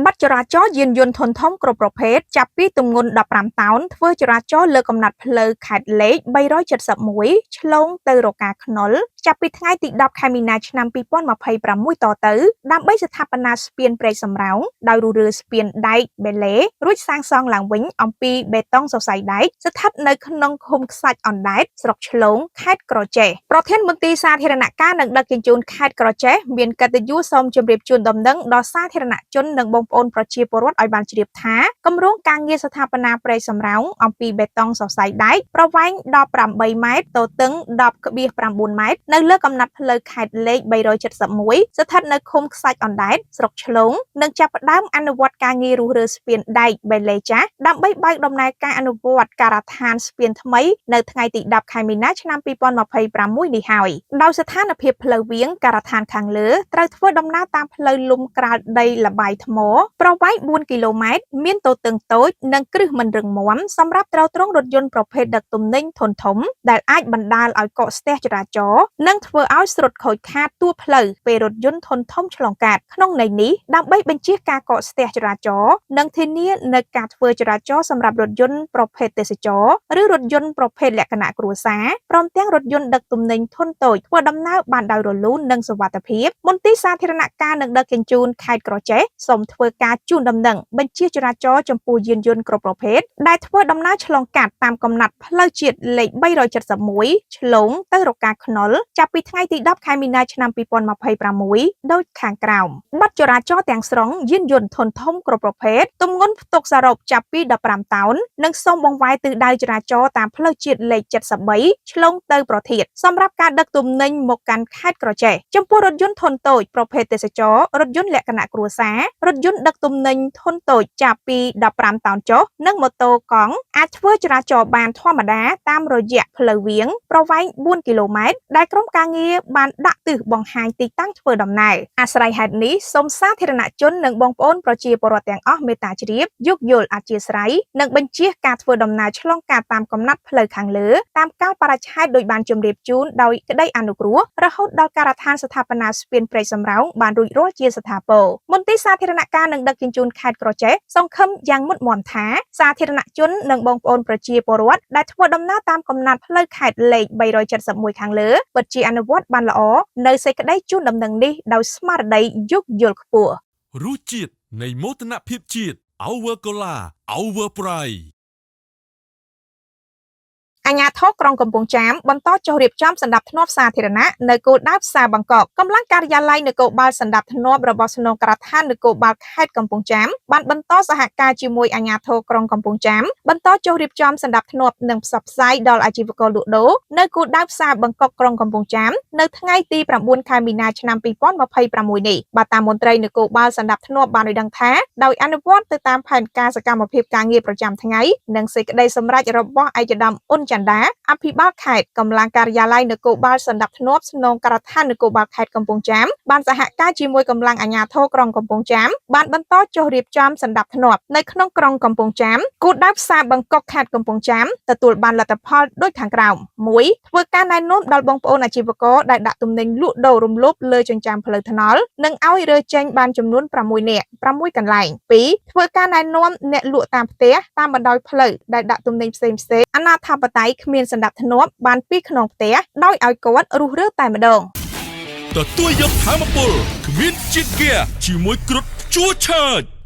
បិទចរាចរណ៍យានយន្តធុនធំគ្រប់ប្រភេទចាប់ពីទម្ងន់15តោនធ្វើចរាចរណ៍លើកំណាត់ផ្លូវខេត្តលេខ371ឆ្លងទៅរកាខ្នុលចាប់ពីថ្ងៃទី10ខែមីនាឆ្នាំ2026តទៅដើម្បីស្ថាបនាស្ពានព្រែកសំរោងដោយរុះរើស្ពានដែកបេឡេរួចសាងសង់ឡើងវិញអំពីបេតុងសរសៃដែកស្ថិតនៅក្នុងឃុំខ្សាច់អណ្ដែតស្រុកឆ្លងខេត្តក្រចេះប្រធានមន្ទីរសាធារណការនិងដឹកជញ្ជូនខេត្តក្រចេះមានកិត្តិយសសូមជម្រាបជូនដំណឹងដល់សាធារណជននិងបងប្អូនប្រជាពលរដ្ឋឲ្យបានជ្រាបថាគម្រោងការងារស្ថាបនាព្រែកសំរោងអំពីបេតុងសរសៃដែកប្រវែង18ម៉ែត្រទទឹង10.9ម៉ែត្រនៅលើកំណាត់ផ្លូវខេត្តលេខ371ស្ថិតនៅឃុំខ្សាច់អណ្ដែតស្រុកឆ្លងនឹងចាប់ផ្ដើមអនុវត្តការងាររុះរើស្ពានដែកបេឡេចាស់ដើម្បីបើកដំណើរការអនុវត្តការដ្ឋានស្ពានថ្មីនៅថ្ងៃទី10ខែមីនាឆ្នាំ2026នេះហើយដោយស្ថានភាពផ្លូវវាងការដ្ឋានខាងលើត្រូវធ្វើដំណើរតាមផ្លូវលំក្រាលដីលបាយថ្មប្រវែង4គីឡូម៉ែត្រមានទទឹងតូចនិងគ្រឹះមិនរឹងមាំសម្រាប់ទ្រទ្រង់រថយន្តប្រភេទដឹកទំនិញធុនធំដែលអាចបណ្ដាលឲ្យកកស្ទះចរាចរណ៍និងធ្វើឲ្យស្រុតខូចខាតតួផ្លូវពេលរថយន្តធុនធំឆ្លងកាត់ក្នុងន័យនេះដើម្បីបញ្ជៀសការកកស្ទះចរាចរណ៍និងធានានូវការធ្វើចរាចរណ៍សម្រាប់រថយន្តប្រភេទទេសចរណ៍ឬរថយន្តប្រភេទលក្ខណៈគ្រួសារព្រមទាំងរថយន្តដឹកទំនិញធុនតូចធ្វើដំណើរបានដោយរលូននិងសុវត្ថិភាពមន្ទីរសាធារណការនិងដឹកជញ្ជូនខេត្តក្រចេះសូមធ្វើការជូនដំណឹងបញ្ជាចរាចរណ៍ចំពោះយានយន្តគ្រប់ប្រភេទដែលធ្វើដំណើរឆ្លងកាត់តាមកំណាត់ផ្លូវជាតិលេខ371ឆ្លងទៅរកាខ្នុលចាប់ពីថ្ងៃទី10ខែមីនាឆ្នាំ2026ដូចខាងក្រោមបទចរាចរណ៍ទាំងស្រុងយានយន្តធុនធំគ្រប់ប្រភេទទម្ងន់ផ្ទុកសរុបចាប់ពី15តោននិងសូមបង្វែរទិសដៅចរាចរណ៍តាមផ្លូវជាតិលេខ73ឆ្លងទៅប្រធាតសម្រាប់ការដឹកទំនិញមកកាន់ខេត្តក្រចេះចំពោះរថយន្តធុនតូចប្រភេទទេសចររថយន្តលក្ខណៈគ្រួសាររថយន្តដឹកទំនិញធុនតូចចាប់ពី15តោនចុះនិងម៉ូតូកង់អាចធ្វើចរាចរណ៍បានធម្មតាតាមរយៈផ្លូវវាងប្រវែង4គីឡូម៉ែត្រដែលក្រុមការងារបានដាក់ទិសបង្ហាញទីតាំងធ្វើដំណើរអាស្រ័យហេតុនេះសូមសាធារណជននិងបងប្អូនប្រជាពលរដ្ឋទាំងអស់មេត្តាជ្រាបយោគយល់អធ្យាស្រ័យនិងបញ្ជៀសការធ្វើដំណើរឆ្លងកាត់តាមកំណត់ផ្លូវខាងលើតាមកាលបរិច្ឆេទដោយបានជម្រាបជូនដោយក្តីអនុគ្រោះរហូតដល់ការដ្ឋានស្ថាបនាស្ពានព្រែកសំរោងបានរួចរាល់ជាស្ថាពរមន្ទីរសាធារណការនិងដឹកជញ្ជូនខេត្តក្រចេះសង្ឃឹមយ៉ាងមុតមមថាសាធារណជននិងបងប្អូនប្រជាពលរដ្ឋដែលធ្វើដំណើរតាមកំណាត់ផ្លូវខេត្តលេខ371ខាងលើពិតជាអនុវត្តបានល្អនៅសេចក្តីជូនដំណឹងនេះដោយស្មារតីយោគយល់ខ្ពស់ រសជាតិនៃមោទនភាពជាតិ Our Cola, Our Pride. អាជ្ញាធរក្រុងកំពង់ចាមបន្តចុះរៀបចំសណ្ដាប់ធ្នាប់សាធារណៈនៅគោលដៅផ្សារបង្កកកម្លាំងការិយាល័យនគរបាលសណ្ដាប់ធ្នាប់របស់ស្នងការដ្ឋាននគរបាលខេត្តកំពង់ចាមបានបន្តសហការជាមួយអាជ្ញាធរក្រុងកំពង់ចាមបន្តចុះរៀបចំសណ្ដាប់ធ្នាប់និងផ្សព្វផ្សាយដល់អាជីវករលក់ដូរនៅគោលដៅផ្សារបង្កកក្រុងកំពង់ចាមនៅថ្ងៃទី9ខែមីនាឆ្នាំ2026នេះបាទតាមមន្ត្រីនគរបាលសណ្ដាប់ធ្នាប់បានឲ្យដឹងថាដោយអនុវត្តទៅតាមផែនការសកម្មភាពការងារប្រចាំថ្ងៃនិងសេចក្តីសម្រេចរបស់ឯកឧត្តមអ៊ុនចន្ទាអភិបាលខេត្តកម្លាំងការិយាល័យនគរបាលសណ្ដាប់ធ្នាប់ស្នងការដ្ឋាននគរបាលខេត្តកំពង់ចាមបានសហការជាមួយកម្លាំងអាជ្ញាធរក្រុងកំពង់ចាមបានបន្តចុះរៀបចំសណ្ដាប់ធ្នាប់នៅក្នុងក្រុងកំពង់ចាមគោលដៅផ្សារបង្កុកខេត្តកំពង់ចាមទទួលបានលទ្ធផលដូចខាងក្រោម1ធ្វើការណែនាំដល់បងប្អូនអាជីវករដែលដាក់ទំនិញលក់ដូររំលោភលើចិញ្ចើមផ្លូវថ្នល់និងឲ្យរើចេញបានចំនួន6នាក់6កន្លែង2ធ្វើការណែនាំអ្នកលក់តាមផ្ទះតាមបណ្ដោយផ្លូវដែលដាក់ទំនិញផ្សេងៗអនាធបត័យគ្មានសណ្ដាប់ធ្នាប់បានពីក្នុងផ្ទះដោយឲ្យគាត់រុះរើតែម្ដង ទទួលយកធម៌ពលគ្មានជាតិហ្គាជាមួយគ្រុឌជួឆើច។